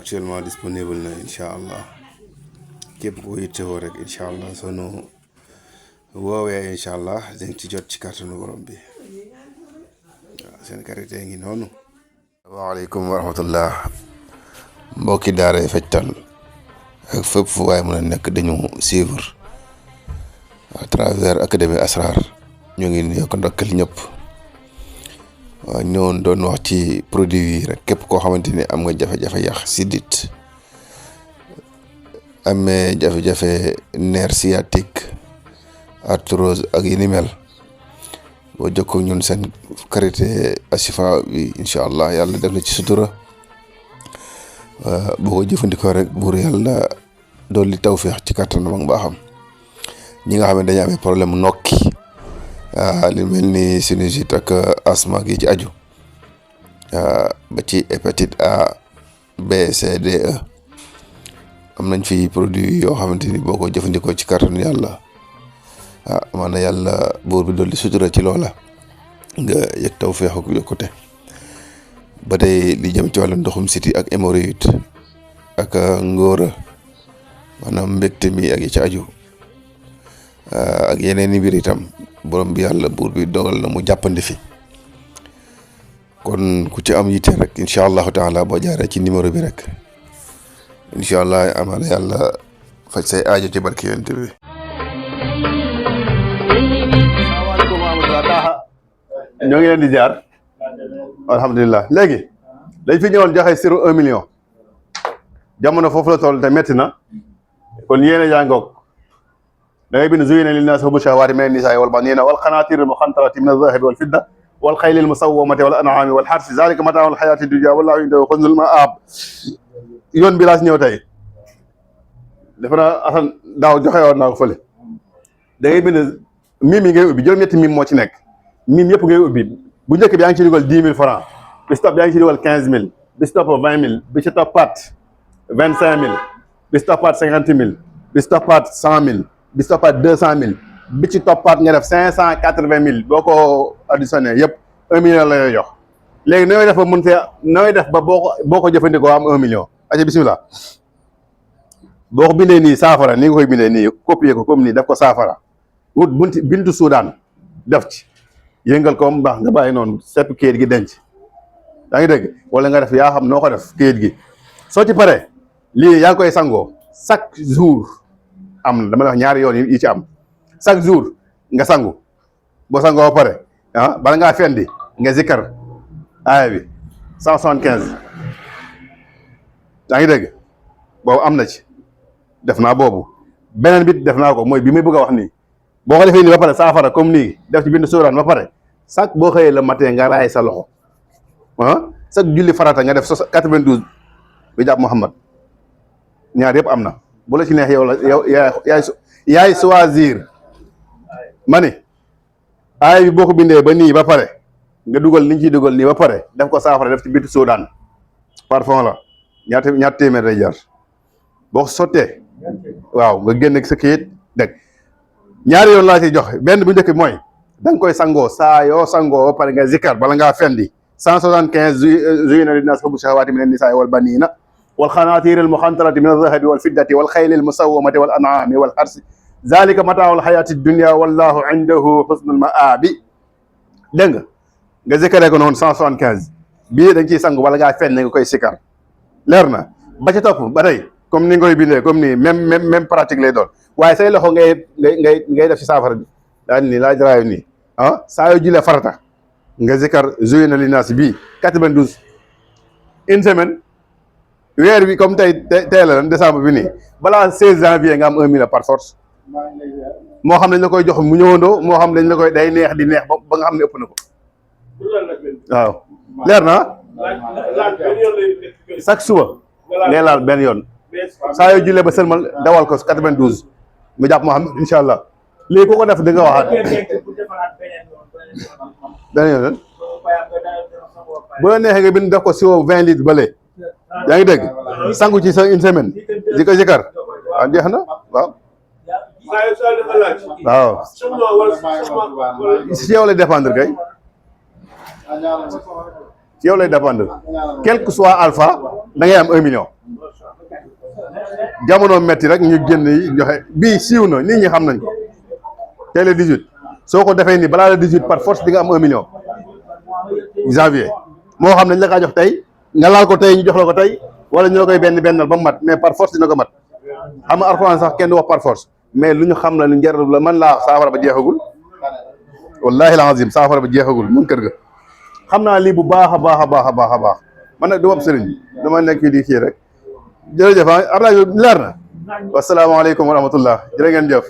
actuellement disponible na incha allah képp ko yittewoo rek incha allah sunu woowee incha allah dañ ci jot ci kàttanu borom bi waaw seen karité ngi noonu. waaleykum wa rahmatullah mbokki daara Fajtal ak fépp fu waaye mën a nekk dañu suivre à travers académie Asrar ñu ngi nuyu ko ndokkal ñëpp waaw ñëwoon doon wax ci produit yi rek képp koo xamante ni am nga jafe-jafe yax siddit amee jafe-jafe nerf sciatique arthrose ak yi ni mel boo jokkoo ñun seen karité Ashifa bi incha allah yàlla def na ci sutura boo ko jëfandikoo rek buur yàlla dolli tawféex ci kàttanam ak mbaaxam ñi nga xam ne dañu amee problème nokki li mel ni sinusite ak asthme gi ci aju ba ci hépatite A B C D E am nañ fi produit yoo xamante ni boo ko jëfandikoo ci kàttanu yàlla maanaam yàlla buur bi dolli sutura ci loola nga yëg tawféex ak yokkute ba tey li jëm ci wàllu ndoxum siti ak hémorroïde ak ngóora maanaam mbégte mi ak yi ci aju ak yeneen i mbir itam borom bi yàlla buur bi dogal na mu jàppandi fi kon ku ci am yitte rek incha allahu taala boo jaaree ci numéro bi rek incha allah amaana yàlla faj say aajo ci barke yonent bi. asalaamaaleykum wa rahmatulah. ñoo ngi leen di jaar. alhamdulilah léegi dañ fi ñëwoon joxe siru 1 million jamono foofu la toll te métti na kon yéen a jàngoog da ngay bind zuyina linnaasi hubbu shahawaati mina nisaa'i wal baniina wal qanaatiiri al-muqantarati mina az-zahabi wal fidda wal xayli al-musawwamati wal an'aami wal harsi zaalika mataa'ul hayaati dunya wallaahu indahu husnul ma'aab. yoon bi laa si ñëw tey defe naa Assane daaw joxe woon naa ko fële da ngay bind mim yi ngay ubbi juróom-ñetti mim moo ci nekk mim yëpp ngay ubbi. bu njëkk bi yaa ngi ci dugal 10 000 francs bi si topp yaa ngi ci dugal 15 000 bi si topp 20 000 bi ci toppaat 25 000 bi si toppaat 50 000 bi si toppaat 100 000 bi si toppaat 200 000 bi ci toppaat nga def 580 000 boo ko additionné yëpp 1 million la lay jox léegi nooy def ba mun see nooy def ba boo ko jëfandikoo am 1 million. aca bisimilah boo ko bindee nii saafara ni nga koy bindee nii copier ko comme nii def ko saafara wut bintu Soudan def ci. yëngal ko mu baax nga bàyyi noonu sepp kayit gi denc yaa ngi dégg wala nga def yaa xam noo ko def kayit gi soo ci paree lii yaa ngi koy sangoo chaque jour am na dama la wax ñaari yoon yi ci am chaque jour nga sangu boo sangoo ba pare bala ngaa fendi nga zikkar aaya bi 175 yaa ngi dégg boobu am na ci def naa boobu beneen bit def naa ko mooy bi muy bëgg a wax nii boo ko defee nii ba pare saafara comme nii def ci bind sóoraan ba pare chaque boo xëyee le matin nga raay sa loxo chaque julli farata nga def 92 bi jàpp Muhammad ñaar yëpp am na bu la ci neex yow la yow yaay choisir ma ni aay bi boo ko bindee ba nii ba pare nga dugal li ñu ciy dugal nii ba pare def ko saafara def ci bind sóoraan parfum la ñaar téeméer day jar boo ko sottee waaw nga génn sa kayit dégg ñaari yoon laa ci joxe benn bu njëkk bi mooy da nga koy sangoo saa yoo sangoo ba pare nga zikkar bala ngaa fendi 175 zuyina linnaasi hubbu shahawaati mina nisaa'i wal baniina wal qanaatiiri al-muqantarati mina az-zahabi wal fiddati wal xayli al-musawwamati wal an'aami wal harsi zaalika mataa'ul hayaati dunya wallaahu indahu husnul ma'aabi. dégg nga zikkaree ko noonu 175 bii da nga ciy sangu bala ngaa fendi nga koy sikkar leer na ba ci topp ba tey comme ni nga koy bindee comme nii même pratique lay doon. waaye say loxo ngay def ci saafara bi daal nii laa jaraayu nii saa yoo julee farata nga zikkar zuyina linnaasi bii 92 une semaine weer bi comme tey la décembre bi nii balaa 16 janvier nga am 1 million par force moo xam dañ la koy jox mu ñëwandoo moo xam dañ la koy day neex di neex ba nga xam ne ëpp na ko waaw leer na chaque suba ngay laal benn yoon saa yoo julee ba sëlmal dawal ko 92 mu jàpp moo xam incha allah léegi ku ko def di nga waxaat beneen yoon bu la neexee nga bind def ko siwo 20 litres ba lee yaa ngi dégg sangu ci sa une semaine di ko zikar waaw jeex na waaw waaw si yow lay dépendre kay ci yow lay dépendre quel que soit alpha da ngay am 1 million jamono metti rek ñu génn yi joxe bii siiw na nit ñi xam nañ ko tey le 18 soo ko defee ni balaa le 18 par force di nga am 1 million janvier moo xam nañ la kaa jox tey nga laal ko tey ñu jox la ko tey wala ñu la koy bennal ba mu mat mais par force dina ko mat xam nga alxuraan sax kenn du wax par force mais lu ñu xam la lu njar la man laa saafara ba jeexagul wallahi alazim saafara ba jeexagul mun kër ga xam naa lii bu baax a baax a baax a baax a baax man nag du ma sëriñ dama nekk fii di kii rek jërëjëf Abdoulaye leer na wasalaamaaleykum wa rahmatullah jërë ngeen jëf